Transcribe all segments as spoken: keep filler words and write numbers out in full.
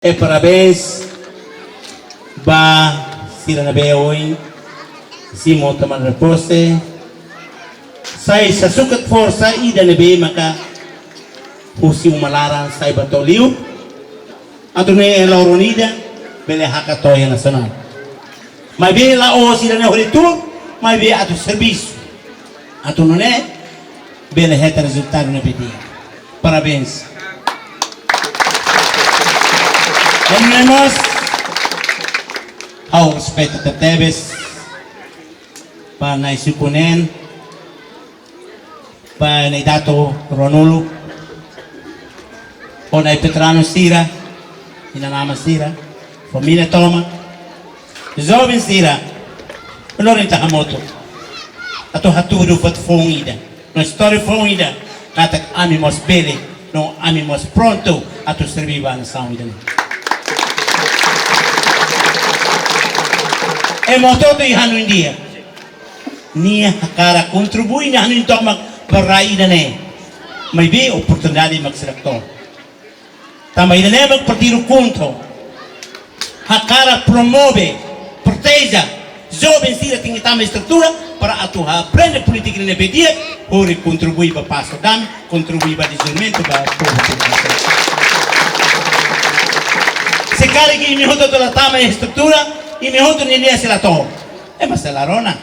E parabéns ba sira ne'ebé ohin simu tomada de pose. Sai sasukat forsa ida ne'ebé maka husi uma laran sai ba to'o liur. Atu nune'e loron ida bele hakat to'o iha nasionál. Maibé la'ós ida-ne'e hodi tuur, maibé atu servisu. Atu nune'e bele hetan rezultadu ne'ebé di'ak. Parabéns. Ema mós, ha'u respeita tebes ba nai suku neen, ba nai Dato Rua-Nulu, ho nai veteranu sira, inan-aman sira, família tomak, joven sira, loron ita hamutuk atu hatudu buat foun ida, no istória foun ida, katak ami mós bele, no ami mós prontu atu serví ba nasaun ida-ne'e. Ema hotu-hotu iha hanoin di'ak, nia hakarak kontribui nia hanoin tomak ba rai ida-ne'e. Maibé oportunidade mak sira la to'o. Tanba ida-ne'e mak partidu KHUNTO hakarak promove, proteje joven sira tenke tama estrutura para atu aprende polítika ne'ebé di'ak, hodi kontribui ba pás ho dame, kontribui ba dezenvolvimentu ba povu. Se karik imi hotu-hotu la tama estrutura, imi hotu-hotu nia lian sei la to'o. Ema sei la rona.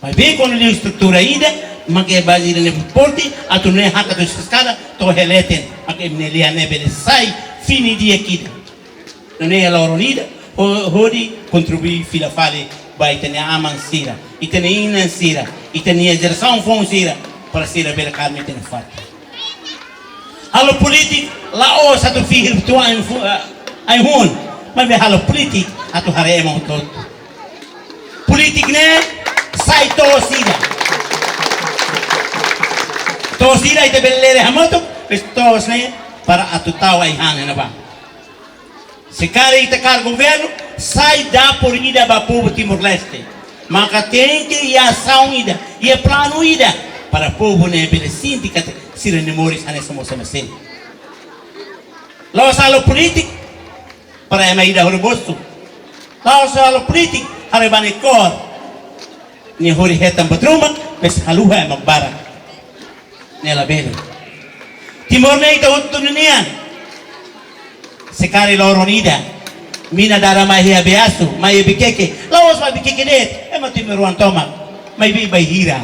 Maibé kuandu liu estrutura ida, mak iha baze ida ne'ebé forte, atu nune'e hakat to'o eskada, to'o iha leten, mak imi-nia lian ne'e bele sai fini di'ak ida. Nune'e loron ida, ho-, hodi kontribui fila fali ba ita-nia aman sira, ita-nia inan sira, ita-nia jerasaun foun sira, para sira bele kaer mai ita-nia fatin. Halo polítika la'ós atu fihir buat ain fu-, ah, ain hun, maibé halo polítika atu haree ema hotu-hotu. Polítika ne'e sai to'os ida. To'os ida ita bele lere hamutuk, maibé to'os ne'e para atu tau ai-han iha ne'ebá. Se karik ita kaer governu, sai dapur ida ba povu Timor-Leste. Maka tenke iha asaun ida, iha planu ida, para povu ne'e bele sente katak sira-nia moris hanesan mós ema seluk. La'ós halo polítika para ema ida hodi bosu. La'ós halo polítika haree ba nia kór. Nia hodi hetan buat ruma, maibé haluha ema barak. Ne'e labele. Timor ne'e ita hotu-hotu nian. Se karik loron ida mina dada mai iha Beasu, mai iha Viqueque, la'ós mai Viqueque de'it, ema timoroan tomak, mai bi bainhira.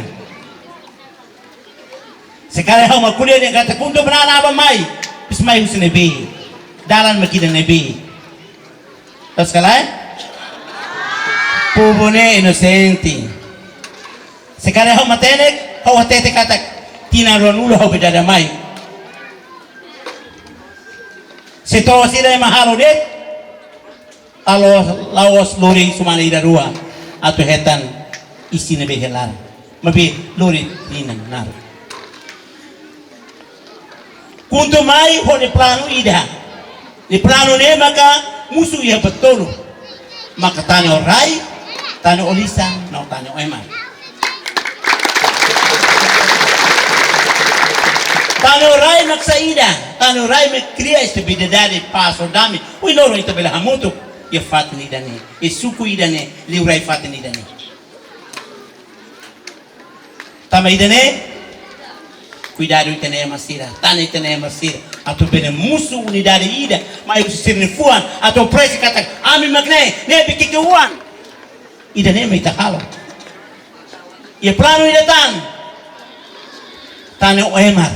Se karik ha'u mak ko'alia dehan katak KHUNTO banana aban mai, maibé mai husi ne'ebé, dalan mak ida ne'ebé. Loos ka lae? Povu ne'e inosente. Se karik ha'u matenek, ha'u hatete katak tinan ruanulu ha'u be dada mai. Se to'os ida ema halo de'it, la'ós, la'ós lori semana ida rua atu hetan isin ne'ebé iha laran. Maibé lori tinan naruk. KHUNTO mai ho nia planu ida. Nia planu ne'e maka mosu iha buat tolu. Maka tane ho rai, tane ho lisan, no tane ho ema. Tane ho rai mak saida, tane ho rai mak kria estabilidade, pás ho dame. Ohin loron ita bele hamutuk iha fatin ida-ne'e, iha suku ida-ne'e, liurai fatin ida-ne'e. Tanba ida-ne'e, kuidadu ita-nia ema sira, tane ita-nia ema sira, atu bele mosu unidade ida, mai husi sira-nia fuan, atu apresiasi katak, ami mak ne'e, ne'e Viqueque oan. Ida-ne'e mak ita halo. Iha planu ida tan, tane ho ema.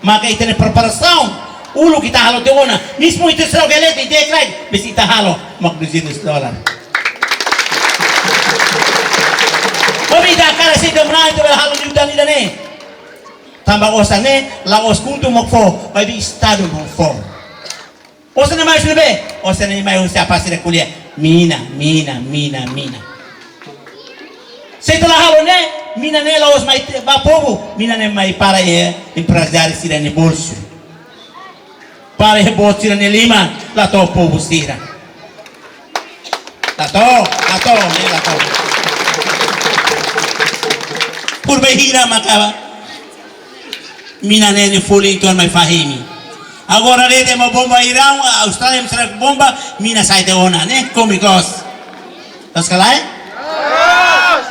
Maka ita-nia preparasaun, uluk ita halo tiha ona, mezmu ita sira gele ita, ita ekrai, maibé ita halo, mak duzentus dolar. Maibé ita hakarak sei ita menang, ita bele halo liután ida-ne'e. Tanba osan ne'e, la'ós KHUNTO mak fó, maibé Estadu mak fó. Osan ne'e mai husi ne'ebé? Osan ne'e mai husi apá sira ko'alia. Mina, mina, mina, mina. Se ita la halo ne'e, mina ne'e la'ós mai te-, ba povu, mina ne'e mai para iha emprezáriu sira-nia bolsu. Para iha boot sira-nia liman, la to'o povu sira. La to'o, la to'o, ne'e la to'o. Por bainhira maka mina ne'e nia folin uitoan mai fahe imi. Agora de'it ema bomba Irã, Austrália mós bomba, mina sai tiha ona, ne'e? Kómiku loos. Loos ka lae?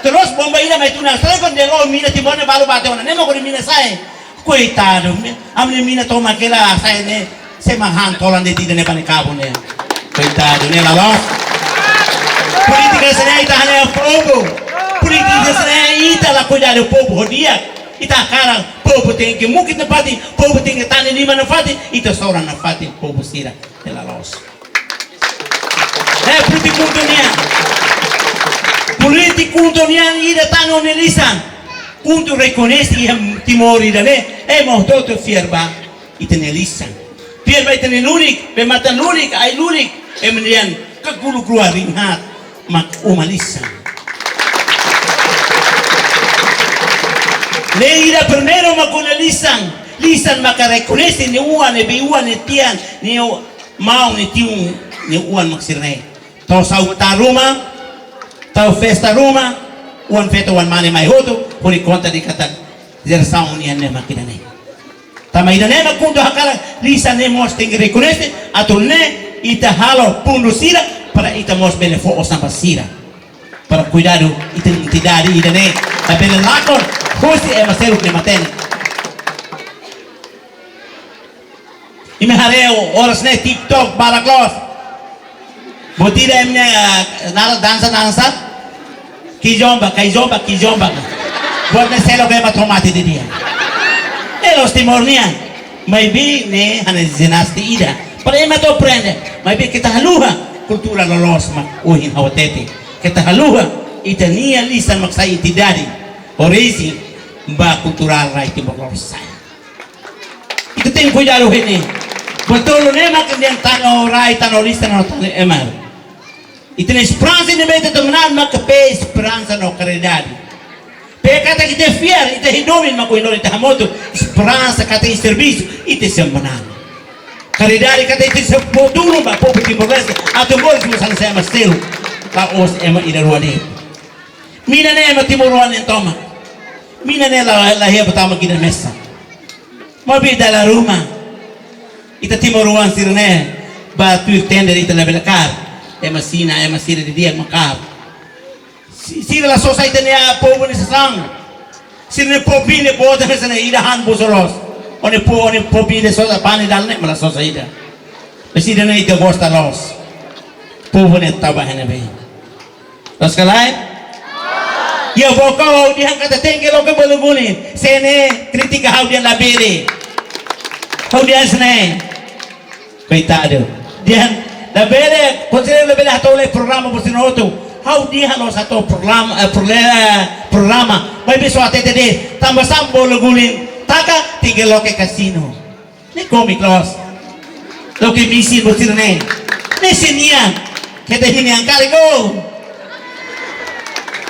Terus bomba ida mai tun iha Austrália, kuandu dehan, oh, mina Timor ne'e balu bá tiha ona, ne'e mak kuandu mina sai. Koitadu, ami-nia mina tomak hela sai ne'e, sei mak han tolan de'it ida-ne'e ba nia kabun ne'e. Koitadu, ne'e la loos. Polítika sira-ne'e ita hanehan povu. Polítika sira-ne'e ita la kuidadu povu ho di'ak. Ita hakarak povu tenke mukit nafatin, povu tenke tane liman nafatin, ita soran nafatin povu sira. Ne'e la loos. Eh, polítiku KHUNTO nian. Polítiku KHUNTO nian ida tan o-nia lisan. KHUNTO rekoñese iha Timor ida-ne'e, ema hotu-hotu fiar ba ita-nia lisan. Fiar ba ita-nia lulik, be matan lulik, ai lulik, ema nian ka gulu grua rinhat mak uma lisan. Ne'e ida primeiru mak uma lisan, lisan maka rekoñese nia oan, nia bei-oan, nia tian, nia maun, nia tiun, nia oan mak sira-ne'e. Tau saúde ruma, tau festa ruma, oan-feto oan-mane mai hotu, hodi konta dehan katak jerasaun nian ne'e mak ida-ne'e. Tanba ida-ne'e mak KHUNTO hakarak lisan ne'e mós tenke rekoñese, atu nune'e ita halo fundu sira para ita mós bele fó osan ba sira. Para kuidadu ita-nia identidade ida-ne'e, labele lakon husi ema seluk nia matenek. Imi haree oras ne'e TikTok barak loos. Buat ida imi, eh, naran dansa-dansa. Kizomba, kizomba, kizomba. Buat ne'e selo ke ema tau mate didi'ak. Ne'e loos Timor nian. Maibé ne'e hanesan jinástika ida. Para ema atu aprende. Maibé keta haluha kultura loloos mak ohin ha'u hatete. Keta haluha ita-nia lisan mak sai identidade, orijen ba kulturál rai Timor Leste. Ita tenke kuidadu hene. Betul ne'e mak dehan tanu rai, tanu lisan, tanu ema. Ita-nia esperansa ne'ebé ita tau manán maka pe esperansa no karidade. Pe katak ita fiar, ita hidup mak ohin loron ita hamutuk, esperansa katak ita servisu, ita sei manán. Karidade katak ita sei fó tulun ba povu Timor-Leste, atu moris hanesan ema seluk, la'ós ema ida rua de'it. Mina ne'e ema timoroan nian tomak. Mina ne'e la, la iha botama kida mesa. Maibé dala ruma. Ita timoroan sira-ne'e bá tuir tender ita labele kaer. Ema Xina, ema sira didi'ak mak kaer. Si-, sira la sosa ita-nia povu nia sasán. Sira-nia povu ne'e boot hanesan ne'e, ida han buat loos. Ó-nia po-, ó-nia povu nia sosa pane dala ne'e mak la sosa ida. Maibé ida-ne'e ita gosta loos. Povu ne'e tau ba iha ne'ebé. Loos ka lae? Iha book ha'u dehan katak tenke loke bola guling. Se ne'e kritika ha'u dehan labele. Ha'u dehan hanesan ne'e. Koitadu. Dehan labele, konselleiru labele hato'o lai programa buat sira hotu. Ha'u dehan la'ós hato'o programa, eh, prole-, eh, programa. Maibé só hatete de'it, tanba sá mak bola guling taka, tenke loke kasinu. Ne'e kómiku loos. Loke misin buat sira-ne'e. Ne'e sira-nian. Keta hinian karik.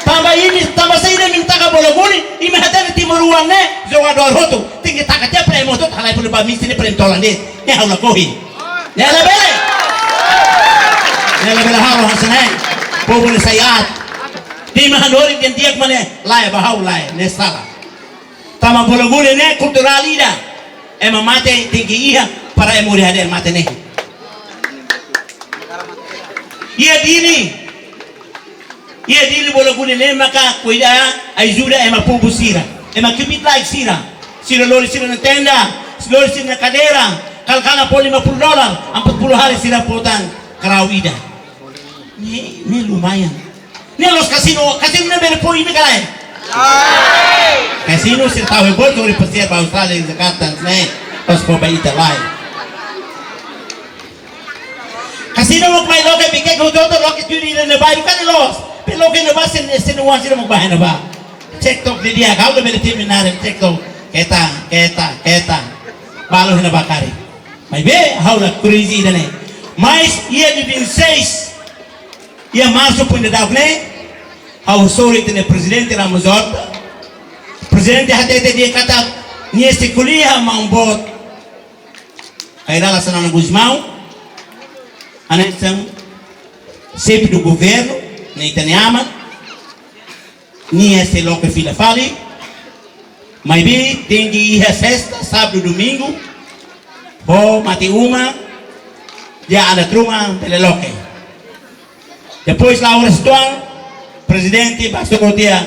Tanba imi, tanba saida imi taka bola guling, imi hatene timoroan ne'e, jogadór hotu. Tenke taka tiha para ema hotu halai fali ba misin ne'e para imi tolan de'it. Ne'e ha'u lakohi. Ne'e labele. Ne'e labele halo hanesan ne'e. Povu ne'e sai aat. Imi hanorin dehan di'ak mak ne'e, lae ba ha'u lae, ne'e sala. Tanba bola guling ne'e kulturál ida. Ema mate tenke iha para ema hotu hadeer mate ne'e. Iha Dili. Iha Dili bola guling ne'e maka kuidadu, ajuda ema povu sira. Ema kbiit-laek sira. Sira lori sira-nia tenda, lori sira-nia kadeira, kala-kala fó lima puluh dolar, empat puluh hari sira fó tan karau ida. Ne'e, ne'e lumayan. Ne'e loos kasinu, kasinu ne'e bele fó imi ka lae? Kasinu sira tau iha boot hodi pasiar ba Austrália, Jakarta, ne'e. Pas fó ba ita lae. Kasinu mak mai loke bikeke hotu-hotu, loke tuir ida ne'ebá, bukan loos. Pe loke ne'ebá sen, sen wan sira mak bá iha ne'ebá. Cektok didi'ak, ha'u labele terminar cektok. Keta, keta, keta. Balu iha ne'ebá karik. Maibé, ha'u la krize ida-ne'e. Mas, iha dia vinte e seis, iha Marsu foin daudauk ne'e, ha'u hasoru ita-nia Prezidente Ramos Horta. Prezidente hatete dehan katak, nia sei ko'alia ho maun boot Kay Rala Xanana Gusmão, hanesan xefe do governu, ne'e ita-nia aman, nia sei loke fila fali, maibé tenke iha sesta, sábadu, domingu, Ho mate uma, ya ada truma bele loke. Depois la'o oras tuan, prezidente ba suku tiha,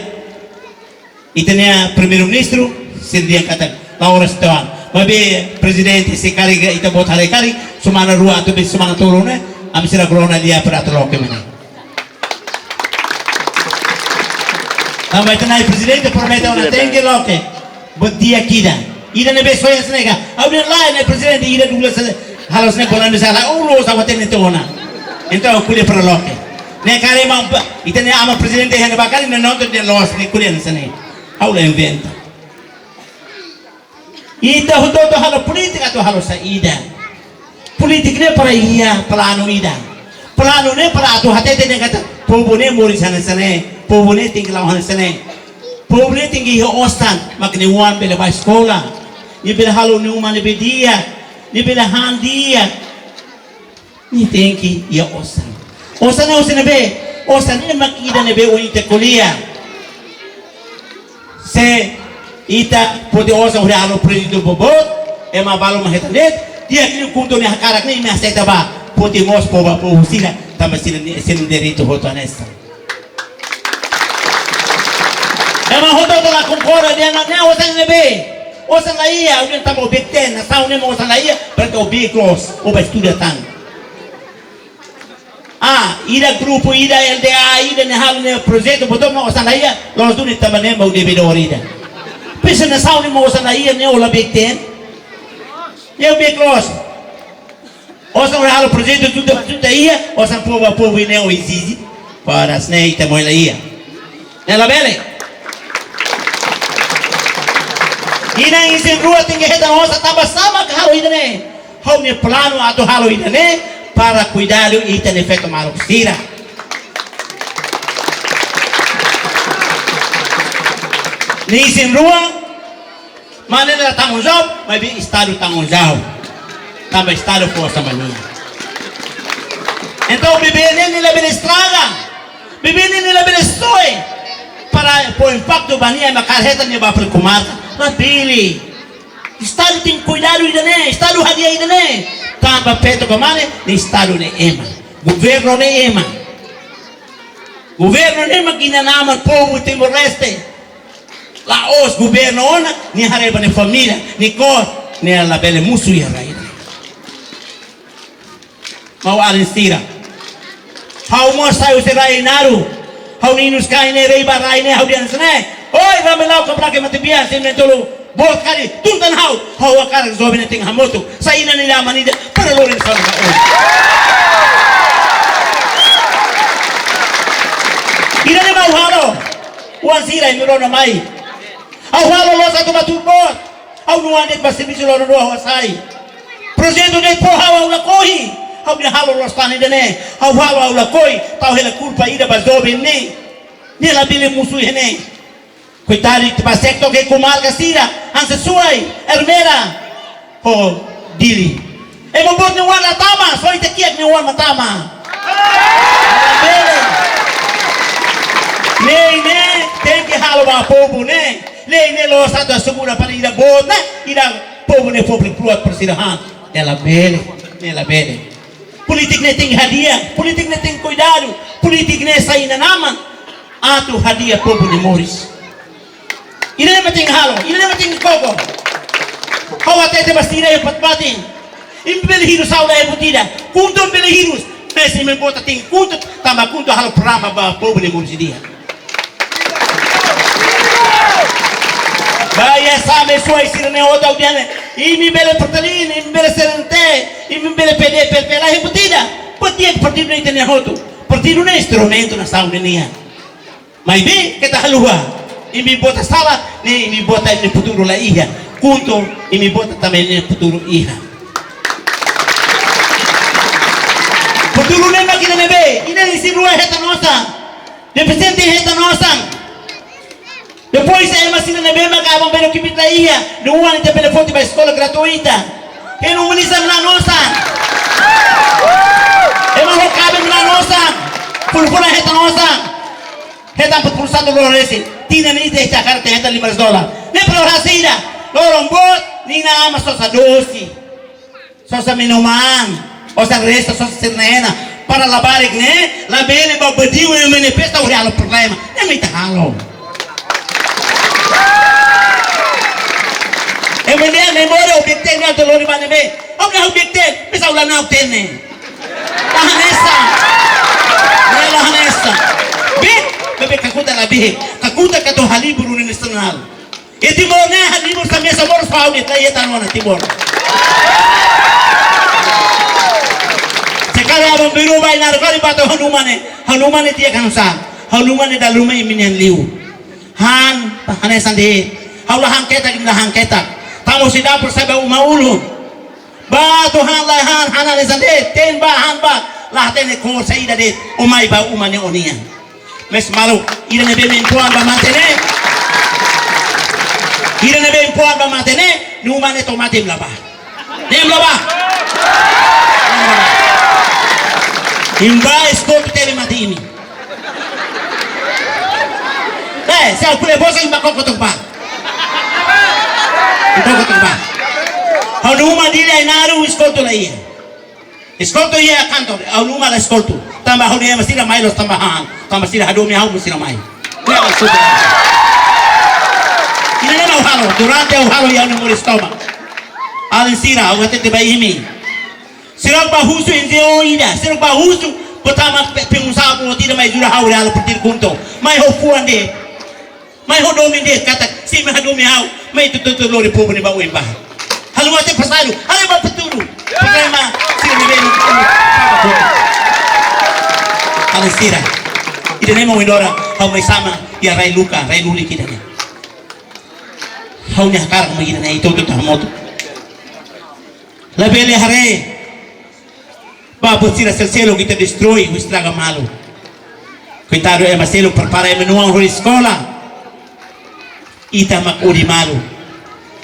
ita-nia primeiru-ministru, sira dehan katak la'o oras tuan. Maibé prezidente se karik ita-boot haree karik, semana rua atu be semana tolu ne'e, ami sira rona lia para atu loke mana. Tanba ita-nia prezidente promete ona tenke loke. Buat di'ak ida. Ida ne'ebé soe hanesan ne'e ka. Ha'u dehan lae, nia prezidente ida dulu se halo hanesan ne'e, kolan bisa la, oh, lo sa waten ne'e tona. Entaun ko'alia para loke. Ne'e karik ema, ita-nia ama prezidente hende bakal ne'e nonton dehan loos ne'e ko'alia hanesan ne'e. Ha'u la inventa. Ita hotu-hotu halo polítika atu halo saida? Polítika ne'e para iha planu ida. Planu ne'e para atu hatete dehan katak povu ne'e moris hanesan ne'e, povu ne'e tenke la'o hanesan ne'e. Povu ne'e tenke iha osan, mak nia oan bele bá eskola. Nia bele halo nia uma ne'ebé di'ak, nia bele han di'ak. Nia tenke iha osan. Osan ne'e osan ne'ebé, osan ne'e mak ida ne'ebé ohin ita ko'alia. Se ita foti osan hodi halo projetu boboot, ema balu mak hetan de'it, di'ak liu, KHUNTO nia hakarak ne'e imi aseita bá, foti mós povu, povu sira, tanba sira ne'e, sira-nia direitu hotu hanesan. Ema hotu-hotu la konkorda dehan ne'e osan ne'ebé, osan la iha, ha'u dehan tanba O B ten, nasaun ne'e mak osan la iha, berarti O B close, O bá estuda tan. Ah, ida grupu, ida L D A, ida ne'e halo nia projetu, botou mak osan la iha, loos duni tanba ne'e mak o debedór ida. Pensa nasaun ne'e mak osan la iha, ne'e O B ten. Ne'e O B close. Osan hodi halo projetu juta, juta iha, osan povu, povu ne'e o ezije. Para hanesan ne'e ita moe la iha. Ne'e labele. Ita isin-rua tenke hetan osan tanba sá mak halo ida-ne'e. Ha'u-nia planu atu halo ida-ne'e para kuidadu ita-nia feto maluk sira. Nia isin-rua, maneira tanggung jawab, maibé Estadu tanggung jawab. Tanba Estadu forsa mania. Entaun, bebé ne'e nia labele estraga. Bebé ne'e nia labele soe. Para fó impaktu ba nia, ema kaer hetan nia bá prekumarka. Labele. Estadu tenke kuidadu ida-ne'e, Estadu hadi'a ida-ne'e. Tanba feto ka mane, ne'e Estadu ne'e ema. Governu ne'e ema. Governu ne'e ema, inan-aman povu Timor-Leste. La'ós governu ona, nia haree ba nia família, nia kór, nia labele mosu iha rai ne'e. Maun-alin sira. Ha'u mós sai husi rai Ainaro. Ha'u-nia inus-kain ne'e rei ba rai ne'e, ha'u dehan hanesan ne'e. Oi, Ramelau, Kablake, Matebian, sira na'in-tolu boot kali, tun tan ha'u. Ha'u hakarak joven ne'e tenke hamutuk. Sai inan ida, aman ida, para lori sala ka oi. Ida-ne'e mak ha'u halo. Oan sira, imi rona mai. Ha'u halo loos atu bá tuur boot. Ha'u-nia oan de'it bá servisu loron rua ha'u hasai. Projetu de'it fó ha'u, ha'u lakohi. Ha'u dehan halo loos tan ida-ne'e. Ha'u halo, ha'u lakohi. Tau hela kulpa ida ba joven ne'e. Nia labele mosu iha ne'e. Koitadu, ita bá sektor ke komarka sira. Hanesan Suai, Ermera. Ho Dili. Ema boot nia oan la tama, só ita kiak nia oan mak tama. Labele. Lei ne'e tenke halo ba povu ne'e. Lei ne'e loos atu asegura para ida boot ne'e, ida povu ne'e fó fali kruat para sira han. Ne'e labele, ne'e labele. Polítika ne'e tenke hadi'a, polítika ne'e tenke kuidadu, polítika ne'e sai inan-aman atu hadi'a povu nia moris. Ida-ne'e mak tenke halo, ida-ne'e mak tenke koko. Ha'u hatete ba sira iha fatin-fatin. Imi bele hirus ha'u la iha buat ida. KHUNTO bele hirus. Mas imi-boot tenke KHUNTO, tanba KHUNTO halo programa ba povu nia moris di'ak. Ba iha Same, Suai, sira-ne'e hotu ha'u dehan ne'e. Imi bele Fretilin, imi bele CNRT, imi bele PD, PP, la iha buat ida. Buat ida partidu ne'e ita-nia hotu. Partidu ne'e instrumentu nasaun nian. Maibé, keta haluha. Imi-boot sala, ne'e imi-boot nia futuru la iha. KHUNTO, imi-boot tanba nia futuru iha. Futuru ne'e mak ida ne'ebé, ida isin-rua hetan osan. Defisiente hetan osan. Depois, ema sira ne'ebé mak aban-bainrua kbiit la iha, nia oan ita bele foti ba eskola gratuita. Ema umanizar la iha osan. Ema ho kaben la iha osan. Fulan-fulan hetan osan. Hetan empat puluh satu dolar resin. Tinan ida ita hakarak hetan lima ratus dolar. Ne'e para halo saida? Loron boot, nia inan-aman sosa dosi. Sosa minuman, osan resta sosa sira-ne'e ona. Para labarik ne'e, labele ba badiu e manifesta hodi halo problema. Ne'e mak ita halo. E mende ne more o bikte ne to lori bane be. O ne o bikte, bisa ula na utene. La hanesan. Ne'e la hanesan. Be, be, be kakutak la be. Kakutak ka to halibur Universidade Nasionál. E Timor ne'e halibur sa mesa mor fau de tai eta nona Timor. Sekali aban biru bai na kali bato hanu mane, hanu mane tiha kan sa, hanu mane dala ruma imi-nian liu. Han, hanesan de'it, ha'u la han ketak, imi la han ketak. Tamo sida por sabe uma ulun. Ba to han la han, han hanesan de'it, te'in ba han ba, la hatene kór saida de'it, o mai ba uma ne'e o-nian. Maibé maluk, ida ne'ebé imi impoan ba mate ne'e. Ida ne'ebé impoan ba mate ne'e, nia uma ne'e to'o mate imi la bá. Ne'e imi la bá. Imi bá eskotu tebe mate imi. Eh, se ha'u ko'alia bosan imi bá koko to'o bá. Imi koko to'o bá. Ha'u-nia uma Dili Ainaro eskotu la iha. Eskotu iha kantor, ha'u-nia uma la eskotu. Tanba ha'u-nia ema sira mai loos tanba han, tanba sira hadomi ha'u mós sira mai. Ida ne'e mak ha'u halo, durante ha'u halo iha ha'u-nia moris tomak. Alin sira, ha'u hatete ba imi. Sira bá husu N G O ida, sira bá husu, botama pe-, pengusaha boot ida mai ajuda ha'u halo partidu KHUNTO. Mai ho fuan de'it. Mai ho domin de'it katak, se imi hadomi ha'u, mai ita hotu-hotu lori povu ne'e ba oin ba. Halo até pasadu, halo ba futuru. Problema, sira ne'ebé no. Alin sira. Ida ne'e mak ohin loron, ha'u mai sama, iha rai luka, rai lulik ida ne'e. Ha'u-nia hakarak mak ida ne'e, ita hotu-hotu hamutuk. Labele haree. Ba buat sira seluk-seluk ita destroi, estraga malu. Koitadu ema seluk prepara ema-nia oan hodi eskola. Ita mak hodi malu.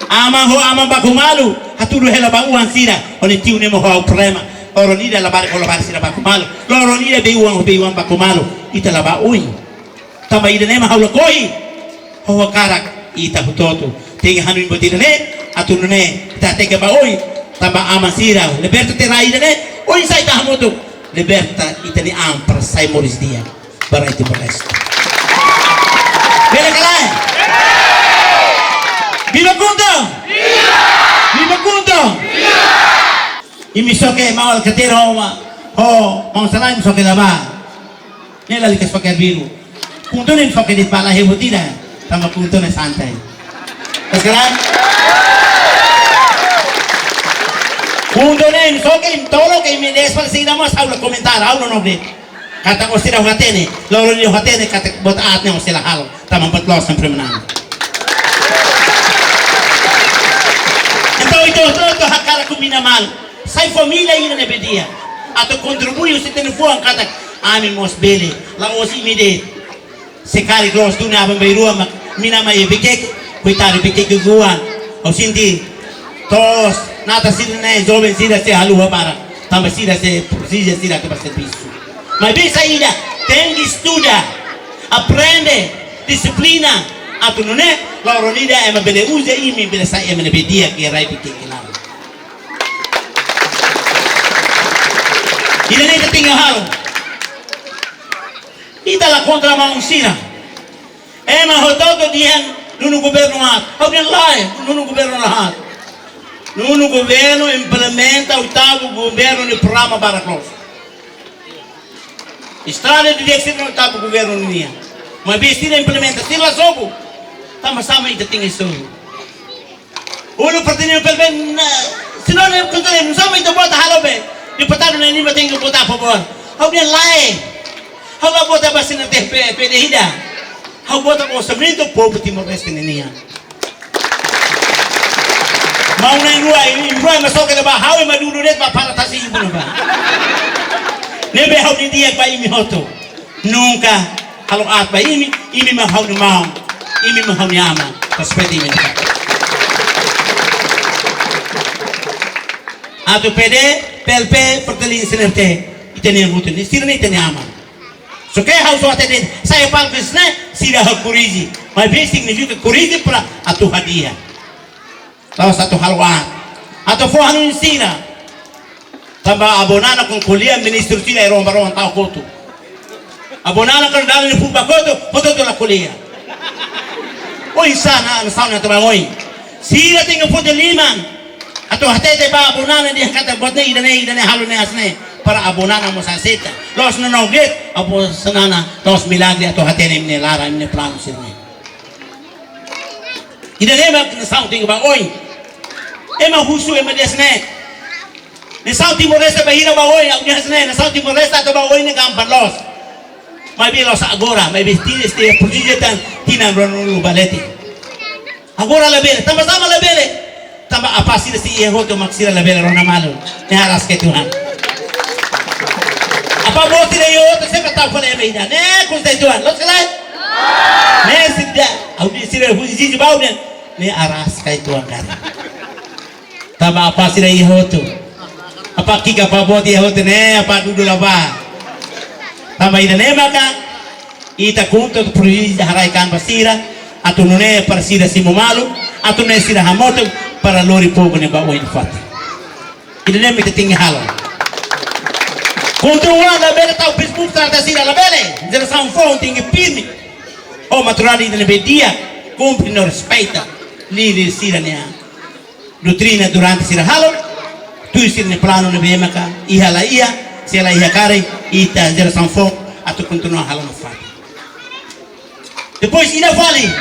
Aman ho aman baku malu, hatudu hela ba oan sira, hodi tiu ne'e mak ho ha'u problema. Loron ida labarik ho labarik sira baku malu. Loron ida bei-oan ho bei-oan baku malu. Ita la bá oin. Tanba ida ne'e mak ha'u lakohi. Ha'u hakarak ita hotu-hotu tenke hanoin buat ida ne'e, atu nune'e ita hateke ba oin, tanba aman sira, liberta tiha rai ida ne'e, oinsá ita hamutuk, liberta ita-nia an para sai moris di'ak ba rai Timor-Leste. Bele ka lae? Viva KHUNTO! Viva KHUNTO! Imi xoke maun Alkatiri ho, ho maun Salai imi xoke la bá. Ne'e lalika xoke arbiru. KHUNTO ne'e xoke de'it ba la heboh ida. Tanba KHUNTO ne'e santai. Sekarang. KHUNTO ne'e xoke imi tolok imi desfal sida mós ha'u la komentar, ha'u la nobre. Katak o sira hatene, loron ida hatene katak buat aat ne'e o sira halo. Tanba buat loos sempre menang. Entaun, ita hotu-hotu hakarak kumpre malu. Sai família ida ne'ebé di'ak. Atu kontribui husi ita-nia fuan katak ami mós bele. La'ós imi de'it. Se karik loos duni aban-bainrua mak mina mai Viqueque. Koitadu Viqueque oan. Ha'u sente toos natar sira-ne'e, joven sira sei haluha barak. Tanba sira sei presiza sira atu ba servisu. Maibé saida, tenke estuda, aprende, dixiplina, atu nune'e, loron ida ema bele uza imi bele sai ema ne'ebé di'ak iha rai Viqueque laran. Ida ne'e ita tenke halo. Ita la kontra maun sira. Ema hotu-hotu dehan nonu governu aat. Ha'u dehan lae, nonu governu la aat. Nonu governu implementa oitavu governu nia programa barak loos. Estrada di'ak sira-ne'e oitavu governu nian. Maibé sira implementa, sira la sobu. Tanba sá mak ita tenke sobu? Uluk partidu PLP na, se no ne kontra, nusá mak ita vota halo be. Deputadu na'in-lima tenke vota a favór. Ha'u dehan lae. Ha'u la vota ba sira-ne'e P, PD ida. Ha'u vota ba orsamentu povu Timor-Leste ninian. Maun na'in-rua, imi rua mak xoke la bá, ha'u mak dudu de'it ba para tasi ibu na ba. Ne'ebé ha'u dehan di'ak ba imi hotu. Nunka halo aat ba imi, imi mak ha'u-nia maun, imi mak ha'u-nia aman. Respeita imi. Atu PD, PLP, Fretilin, CNRT, ita-nia hotu, ne'e sira-ne'e ita-nia aman. Só ke ha'u só hatene, sai palpis ne'e, sira ha'u korrije. Maibé signifika korrije para atu hadi'a. La'ós atu halo aat. Atu fó hanoin sira. Tanba avó Nana kuandu ko'alia ministru sira iha rua-rua tau kotu. Avó Nana kuandu dala nia fuuk ba kotu, kotu tu la ko'alia. Oinsá nasaun ne'e atu bá oin. Sira tenke foti liman. Atu hatete ba avó Nana dehan katak buat ne'e ida-ne'e, ida-ne'e halo ne'e hanesan ne'e. Para avó Nana mós aseita. La'ós nonook de'it, avó Nana la'ós milagre atu hatene imi-nia laran, imi-nia planu sira-ne'e. Ida-ne'e mak nasaun tenke bá oin. Ema husu ema dehan hanesan ne'e. Nasaun Timor-Leste bainhira bá oin, ha'u dehan hanesan ne'e, nasaun Timor-Leste atu bá oin ne'e gampang loos. Maibé la'ós agora, maibé tinan ida, tinan rua-nulu ba leten. Agora labele, tanba sá mak labele? Tanba apá sira sei iha hotu mak sira labele rona malu. Ne'e araska Tuhan. Apá boot sira iha hotu, sempre tau fali ema ida. Ne'e konsei Tuhan, loos ka lae? Ne'e sida, ha'u dehan sira husi sisi bau ne'e. Ne'e araska Tuhan karik. Tanba apá sira iha hotu. Apá ki'ik, apá boot iha hotu ne'e, apá dudu la bá. Tanba ida-ne'e maka ita KHUNTO atu presiza haraik an ba sira, atu nune'e para sira simu malu, atu nune'e sira hamutuk para lori povu ne'e ba oin nafatin. Ida-ne'e mak ita tenke halo. KHUNTO oan labele tau Facebook trata sira, labele. Jerasaun foun tenke firme. Ho maturidade ida ne'ebé di'ak, kumpre no respeita líder sira-nia doutrina durante sira halo, tuir sira-nia planu ne'ebé maka iha la iha, se la iha karik, ita jerasaun foun atu kontinua halo nafatin. Depois ida fali,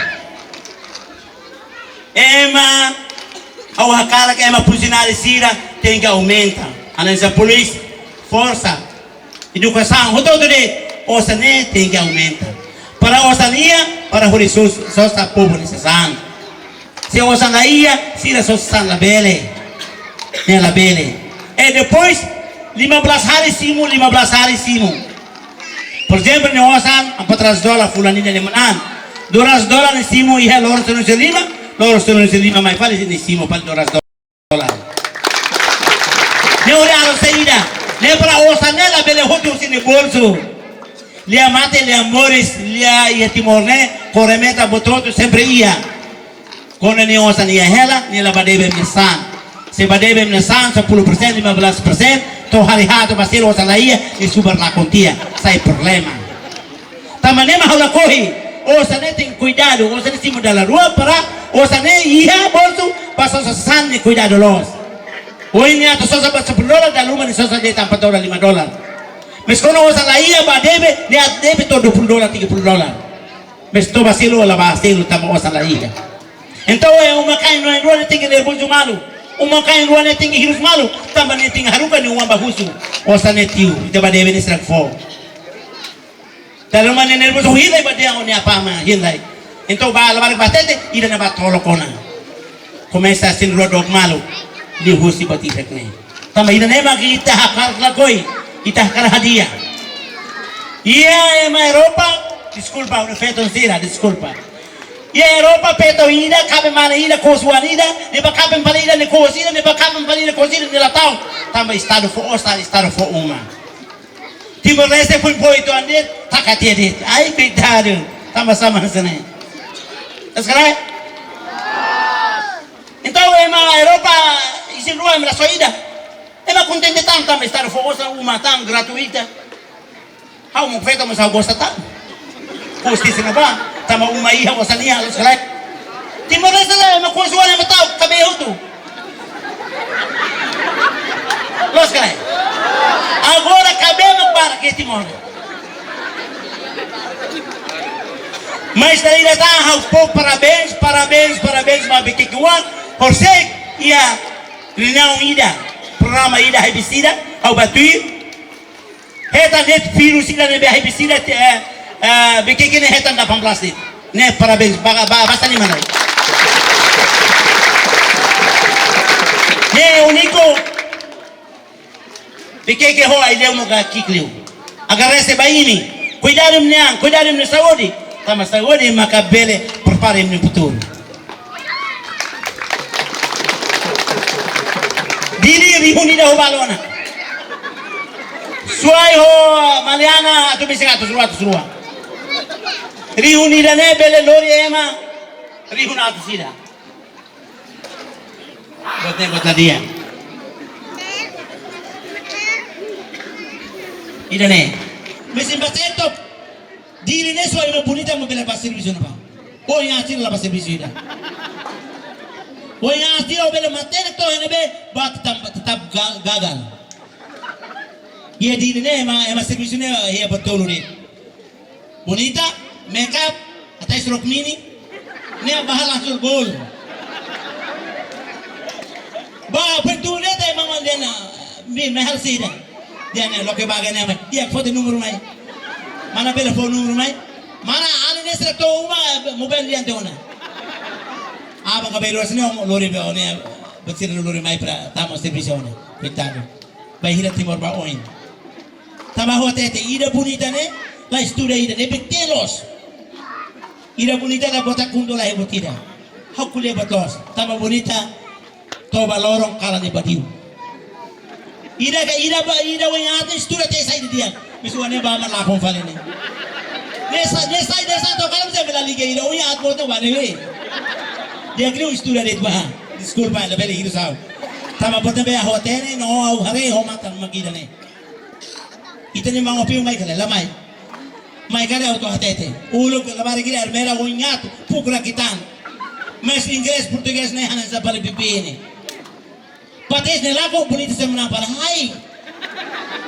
ema, ha'u hakarak ema funsionáriu sira tenke aumenta. Hanesan polísia, forsa, edukasaun, hotu-hotu de'it, osan ne'e tenke aumenta. Para osan iha, para hodi sos-, sosa povu nia sasán. Se osan la iha, sira sosa sasán labele. Ne'e labele. E depois, lima belas hari simu, lima belas hari simu. Por ezemplu, nia osan empat ratus dolar fulan ida ne'e manán. Dua ratus dolar ne'e simu iha loron sanulu-resin-lima, loron sanulu-resin-lima mai fali ne'e simu fali dua ratus dolar. Ne'e hodi halo saida? Ne'e para osan ne'e labele hotu husi nia bolsu. Lia mate, lia moris, lia iha Timor ne'e, kore meta bototo sempre iha. Kuandu nia osan iha hela, nia la bá debe ema nia sasán. Se bá debe ema nia sasán, sepuluh persen, lima belas persen, to'o hari haat bá selu osan la iha, nia subar lakon tiha, sai problema. Tanba ne'e mak ha'u lakohi, osan ne'e tenke kuidadu, osan ne'e simu dala rua para osan ne'e iha bolsu, bá sosa sasán ne'e kuidadu loos. Ohin nia atu sosa bá sepuluh dolar, dala ruma nia sosa de'it empat dolar, lima dolar. Mas kuandu osan la iha bá debe, nia atu debe to'o dua puluh dolar, tiga puluh dolar. Mas to'o bá selu la bá selu tanba osan la iha. Entaun, eh, uma-kain na'in-rua ne'e tenke nervozu malu. Uma-kain rua ne'e tenke hirus malu. Tanba nia tenke haruka nia oan bá husu. Osan ne'e tiu, ita bá debe ne'e sira fó. Dala ruma nia nervozu hela ba dehan o nia apá mós hela. Entaun bá labarik bá hatete, ida-ne'e bá tolok ona. Komesa sira rua dook malu, liuhusi buat ida-ne'e. Tanba ida-ne'e mak ita hakarak lakohi, ita hakarak hadi'a. Iha ema Europa, deskulpa, ha'u-nia feton sira, deskulpa. Iha Europa feto ida, kaben mane ida, kos oan ida, ne'e bá kaben fali ida, ne'e kos ida, ne'e bá kaben fali ida, kos ida, ne'e la tau. Tanba Estadu fó osan, Estadu fó uma. Timor-Leste foin fó uitoan de'it, taka tiha de'it. Ai, kuidadu. Tanba sá mak hanesan ne'e? Sekarang? Entaun, ema Europa, isin-rua, ema la só ida. Ema kontente tan, tanba Estadu fó osan, uma tan, gratuita. Ha'u mós feto, mas ha'u gosta tan. Kos tiha sira bá, tanba uma iha, osan iha, loos ka lae? Timor-Leste lae, ema kos oan ema tau, kaben hotu. Loos ka lae? Agora kaben mak barak iha Timor. Mas dala ida tan ha'u fó parabéns, parabéns, parabéns ba Viqueque oan, horisehik iha reuniaun ida, programa ida, haibisida, ha'u bá tuir. Hetan de'it virus ida ne'ebé haibisida, eh, eh, Viqueque ne'e hetan delapan belas de'it. Ne'e parabéns, ba, ba, basa liman lai. Ne'e úniku Viqueque ho Aileu mós ki'ik liu. Agradese ba imi. Kuidadu imi-nia an, kuidadu imi-nia saúde. Tanba saúde maka bele prepara imi-nia futuru. Dili rihun ida ho balona. Suai ho Maliana atu bisi atus rua, atus rua. Rihun ida-ne'e bele lori ema rihun atus ida. Bote, bote dia. Ida-ne'e. Mesin ba seto. Dili ne'e só ema bonita mak bele bá servisu ne'ebá. Oin aat sira la bá servisu ida. Oin aat sira ó bele matenek to'o iha ne'ebé, bá tetap, tetap ga-, gagal. Iha Dili ne'e ema, ema servisu ne'e iha buat tolu de'it. Bonita, make up, até rok mini, ne'e bá halo langsung gol. Bá, pintu ne'e te mama dehan, mi, mi halo saida. Dehan ne'e, loke bá ne'e mai. Iha fó tiha númeru mai. Mana bele fó númeru mai. Mana alin ne'e sira to'o uma, mobile dehan tiha ona. Aban ka beiru sini om lori be one, buat sira lori mai para tama servisu ona. Koitadu. Bainhira Timor bá oin. Tanba ha'u hatete, ida bonita ne'e, la estuda ida ne'ebé loos. Ida bonita la bota kundu la heboh ida. Ha'u ko'alia buat loos. Tanba bonita, toba loron kalan ne'e badiu. Ida ka ida ba, ida oin aat ne'e estuda tiha sai didi'ak. Mesak oan ne'e bá mak lakon fali ne'e. Ne'e sa, ne'e sai, ne'e sa to'o kalan bisa bela liga ida oin aat buat ne'e bá ne'e. Di'ak liu estuda de'it bá. Deskulpa, labele hirus ha'u. Tanba buat ne'ebé ha'u hatene, no ha'u haree ho matan mak ida-ne'e. Ita-nia maun Apio mai ka lae, la mai. Mai ka lae, ha'u atu hatete. Uluk labarik ida armera oin aat, pukra kitan. Mais inglés, portugés ne'e hanesan fali bibi ne'e. Pates ne'e lakon bonita sei manán fali. Hai.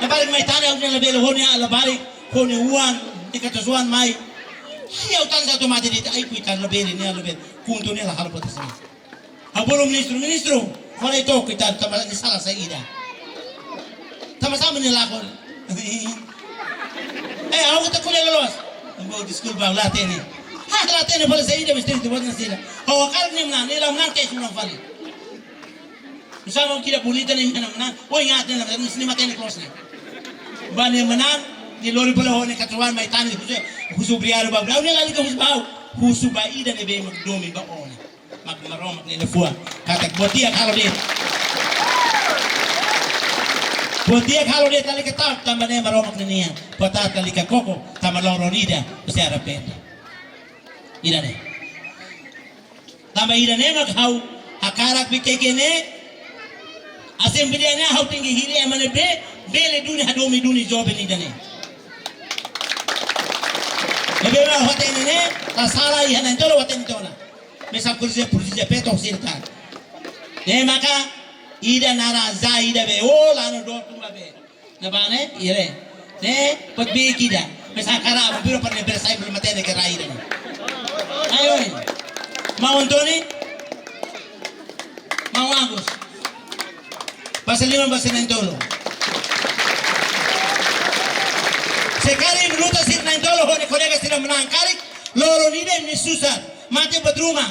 Labarik mai tan ne'e ha'u-nia labele ho nia labarik, ho nia oan, nia katuas-oan mai. Hai, ha'u tan sa tomate de'it, ai koitadu labele, nia labele. Kuntu nia la halo pates ne'e. Ha'u bolu ministru, ministru, fó lai to'ok ita, tanba nia sala saida. Tanba sá mak nia lakon. Eh, ha'u atu ko'alia loloos. Bo, deskulpa, la hatene. Ha, la hatene, fali saida, misteri tu buat ne'e saida. Ha'u hakarak nia manán, nia la manán, tes manán fali. Misalnya kira bonita ne'e, nia manán. Oin aat ne'e, la manán, nia matenek loos ne'e. Bá nia manán, nia lori fali ho nia katuas-oan mai tan, husu, husu obrigadu ba, obrigadu, nia lalika husu ba, husu ba ida ne'ebé mak domin ba ona. Mak Maromak nia liafuan. Katak buat di'ak halo de'it. Buat di'ak halo de'it, lalika ta'uk tanba ne'e Maromak nian. Buat aat lalika koko, tanba loron ida, ó sei arrepende. Ida-ne'e. Tanba ida-ne'e mak ha'u hakarak Viqueque ne'e. Asembleia ne'e ha'u tenke hili ema ne'ebé, bele duni hadomi duni joven ida-ne'e. Ne'ebé mak ha'u hatene ne'e, la sala iha na'in-tolu ha'u hatene tiha ona. Mesak kursi, kursi je peto sirta. Ne'e maka ida naran za ida be, o lanu dor tumba be. Ne'ebá ne'e, ire. Ne'e, pot bi kida. Mesak kara, abu biro pa ne'e bere sai belum mate ne'e kara ida ne'e. Ayo, eh. Maun Antoni. Maun Agus. Pasa lima, pasa na'in-tolu. Se karik luta sira na'in-tolu, ho nia kolega sira manán karik, loron ida imi susar. Mate buat ruma.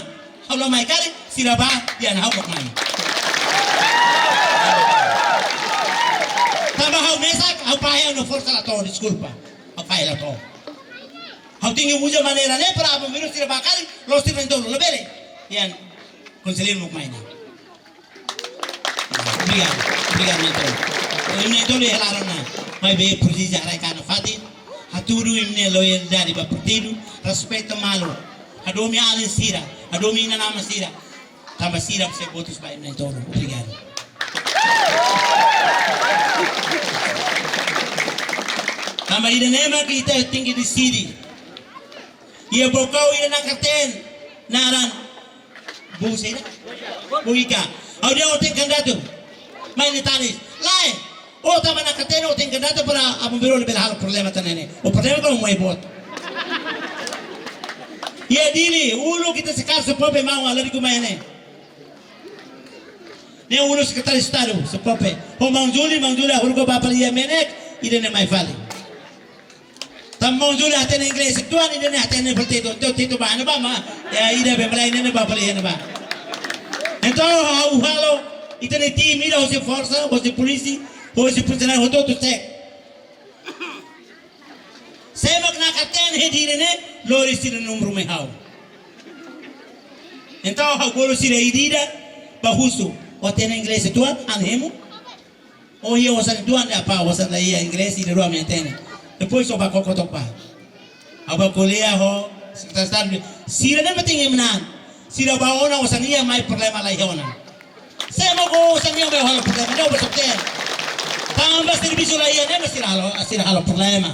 Ha'u la mai karik, sira bá, dehan ha'u mak mai. Tanba ha'u mesak, ha'u fahe, ha'u-nia forsa la to'o, deskulpa. Ha'u fahe la to'o. Ha'u tenke uza maneira ne'e para aban bainrua sira bá karik, la'ós sira na'in-tolu, labele. Dehan, konselleiru mak mai ne'e. Obrigadu, obrigadu, na'in-tolu. Imi na'in-tolu iha laran ona. Maibé presiza haraik an nafatin. Hatudu imi-nia loyalidade ba partidu. Respeitu malu. Hadomi alin sira. Hadomi inan-aman sira. Tanba sira sei votus ba imi na'in-tolu. Obrigadu. Tanba ida-ne'e mak ita tenke deside. Iha Baucau ida nakar-teen naran Bou saida? Bou Ika. Ha'u dehan ó tenke kandidata. Mai ne'e tanis. Lae. Ó tanba nakar-teen ó tenke kandidata para aban bainrua labele halo problema tan ne'e. Ó problema ka ó mai boot. Iha Dili, uluk ita sei kaer Sopope, maun Alarico mai ne'e. Ne'e uluk sekretáriu Estadu, Sopope. Ho maun Juli, maun Juli hahú koko bá fali iha MNEK, ida-ne'e mai fali. Tanba maun Juli hatene inglés uitoan, ida-ne'e hatene fali Tetun, Tetun, Tetun bá, ne'ebá mak, ya, ida be malae ne'e bá fali iha ne'ebá. Entaun, ha'u halo, ita-nia tim ida hosi forsa, hosi polísia, hosi funsionáriu, hotu-hotu sek. Sé mak nakar-teen iha Dili ne'e, lori sira númeru mai ha'u. Entaun, ha'u bolu sira ida-idak, bá husu, ó hatene inglés uitoan, an hemu? Ó iha osan uitoan de'it, apá, osan la iha, inglés ida-rua mak hatene. Depois ó bá koko took bá. Ha'u bá ko'alia ho sekretáriu Estadu. Sira ne'e mak tenke manán. Sira bá ona osan iha mai problema la iha ona. Sé mak ó osan iha mai halo problema, ne'e ó bá sokteen. Tanba servisu la iha ne'e mak sira halo, sira halo problema.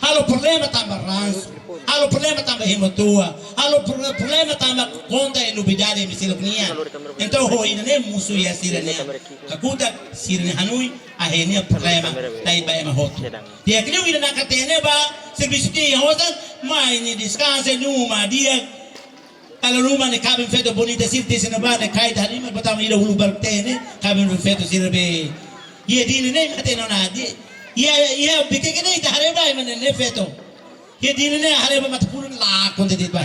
Halo problema tanba ransu. Halo problema tanba hemu tua. Halo pro-, problema tanba konta e nubidade e misiluk nian. Entaun ho ida-ne'e mosu iha sira-nia kakutak, sira-nia hanoin, akhirnya problema dai ba ema hotu. Di'ak liu ida-ne'e mak hatene ba servisu tiha iha osan, mai nia deskansa numa di'ak. Kalau numa ne'e kabin feto bonita sira tesi na ba ne'e kai tadi ma botama ida hulu bar tene, kabin feto sira be. Iha dini ne'e mate no na di. Iha, iha bikeke ne'e ita haree ba ema ne'e feto. Iha dini ne'e haree ba mate pulun la konta di ba.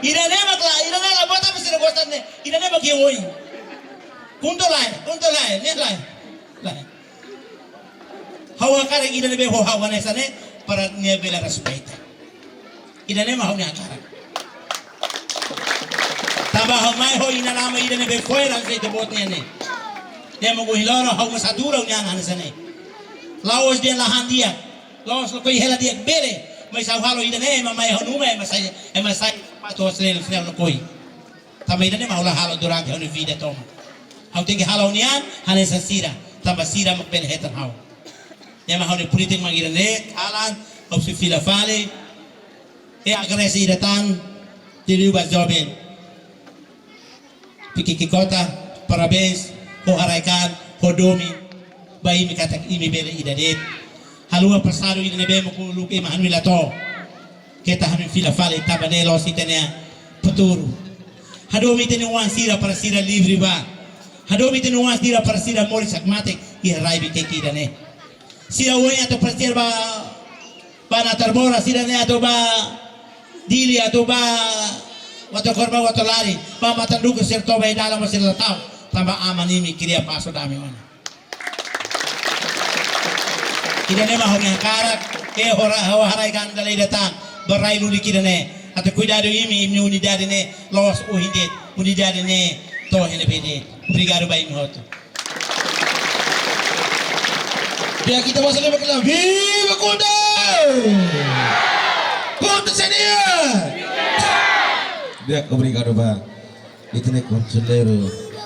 Ida-ne'e mak la, ida-ne'e la botama sira gosta ne'e, ida-ne'e mak iha oin. Kunto lai, kunto lai, ne'e lai. Lai. Ha'u hakarak ida ne'ebé ho ha'u hanesan ne'e para nia bele respeita. Ida-ne'e mak ha'u-nia hakarak. Tanba ha'u mai ho inan-aman ida ne'ebé fo'er hanesan ita-boot nian ne'e. Ne'e mak ohin loron ha'u mós hadura ha'u-nia an hanesan ne'e. La'ós dehan la han di'ak. La'ós lakohi hela di'ak bele. Mas ha'u halo ida-ne'e mak mai ha'u numa ema sai, ema sai sapatu ho selel, selel lakohi. Tanba ida-ne'e mak ha'u la halo durante ha'u-nia vida tomak. Ha'u tenke halo ha'u-nia an hanesan sira, tanba sira mak bele hetan ha'u. Ne'e mak ha'u-nia polítika mak ida-ne'e, kalan, ha'u sei fila fali, e agradese ida tan, liuliu ba joven. Pikiki Kota, parabéns, ho haraik-an, ho domin, ba imi katak imi bele ida de'it. Haluha pasadu ida ne'ebé mak uluk ema hanoin la to'o. Keta hanoin fila fali tanba ne'e la'ós ita-nia futuru. Hadomi ita-nia oan sira para sira livre ba. Hadomi ita-nia oan sira para sira moris hakmatek iha rai Viqueque ida-ne'e. Sira oin atu para sira ba, ba Natarbora sira-ne'e atu ba Dili atu ba Uatokor ba Uatolari, ba Matanduku sira toba iha dalan mós sira la tau. Tanba aman imi kria pás ho dame ona. Ida-ne'e mak ha'u-nia hakarak, e hora ha'u haraik-an dala ida tan, ba rai lulik ida-ne'e. Atu kuidadu imi, imi-nia unidade ne'e, la'ós ohin de'it, unidade ne'e, to'o iha ne'ebé de'it. Obrigadu ba imi hotu. Di'ak, ita basa lima kali. Viva KHUNTO! KHUNTO sé nian? Di'ak, obrigadu ba ita-nia konselleiru.